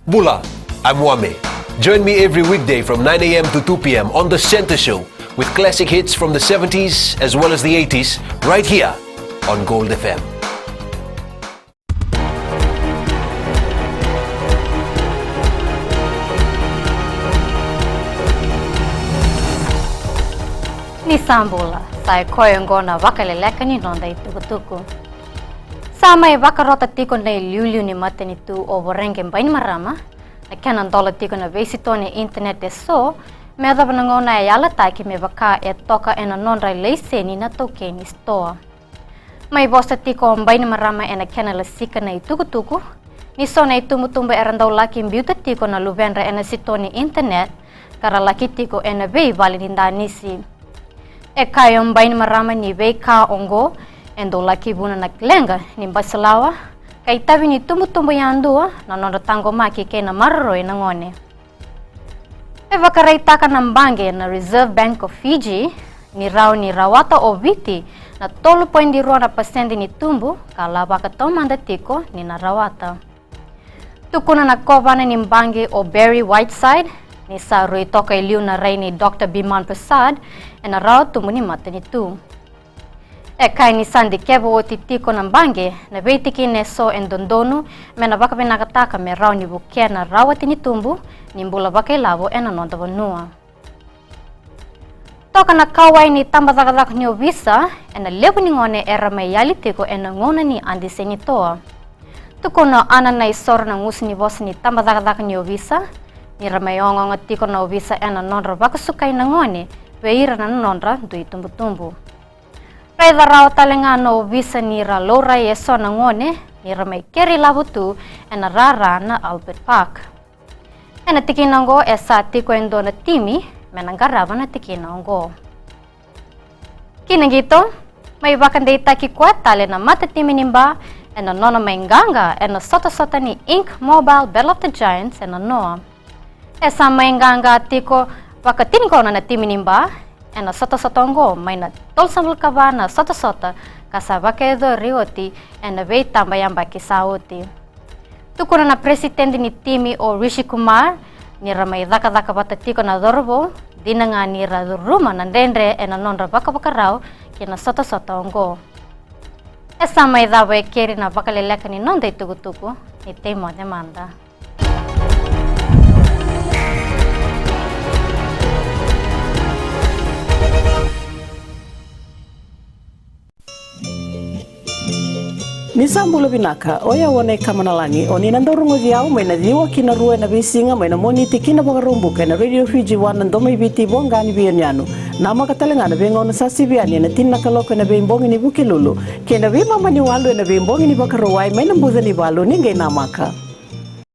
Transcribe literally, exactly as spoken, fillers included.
Bula, I'm Wame. Join me every weekday from nine a m to two p m on The Centre Show with classic hits from the seventies as well as the eighties right here on Gold F M. Ni sa bula, sa i koya oqo na vakaleleka ni noda itukutuku. Sa mai vakarota tiko na iliuliu ni matanitu o Voreqe Bainimarama, na kena dola tiko na veisitoa ni internet eso, me yacova na gauna e yalataki me vaka e toka ena nodra laiseni na taukei ni sitoa. Mai vosa tiko o Bainimarama ena kena lasika na itukutuku ni so na itubutubu era dau laki biuta tiko na luvedra ena sitoa ni internet, ka ra laki tiko ena veivale ni danisi. E kaya o Bainimarama ni veika oqo e dau laki vuna na leqa ni baselawa, ka itavi ni tubutubu yadua na nodra taqomaki kei na maroroi na gone. E vakaraitaka na baqe na Reserve Bank of Fiji ni rawa ni rawata o Viti na tolu poidi rua na pasede ni tubu ka lavaka taumada tiko ni na rawata. Tukuna na kovana ni baqe o Barry Whiteside ni sa rui toka e liu na rai nei Doctor Biman Prasad ena rawa tubu ni matanitu. E kaya ni sa dikeva oti tiko na baqe na veitikina eso e dodonu me na vakavinakataka me rawa ni vukea na rawati ni tubu ni bula vakailavo ena noda vanua. Toka na kauwai ni tabacakacaka ni ovisa ena levu ni gone era mai yali tiko ena gauna ni adise ni toa. Tukuna o Ana Naisoro na gusu ni vosa ni tabacakacaka ni ovisa ni ra mai ogaoga tiko na ovisa ena nodra vakasukai na gone vei ira na nodra dui tubutubu. Raica rawa tale ga na ovisa ni ra laurai eso na gone ni ra mai kere ilavo tu ena rara na Albert Park. Ena tikina oqo e sa tiko e dua na timi me na qarava na tikina oqo. Ki na qito, mai vakadeitaki koya tale na matatimi ni Ba ena nona mai qaqa ena sotasota ni Ink Mobile Battle of the Giants ena noa. E sa mai qaqa tiko vakatiniqona na timi ni Ba ena sotasota oqo mai na tolusagavulu ka va na sotasota ka sa vakayacori oti ena veitaba yabaki sa oti. Tukuna na peresitedi ni timi o Rishi Kumar ni ra mai cakacaka vata tiko na cauravou, dina ga ni ra curuma na dredre ena nodra vakavakarau ki na sotasota oqo. E sa mai cava e keri na vakaleleka ni noda itukutuku, ni tei moce mada. Ni sa bula vinaka, o yau o Nei Kamanalagi, o ni na dau rogoci au mai na ciwa ki na rua ena veisiga mai na Moniti ki na Vakaraubuka ena Radio Fiji One, na Domo i Viti, voqa ni veiyanuyanu. Namaka tale ga na veigauna sa sivi yani ena tini na kaloko ena veibogi ni Vukelulu kei na veimama ni walu ena veibogi ni Vakarauwai mai na buca ni valu. Ni qai namaka.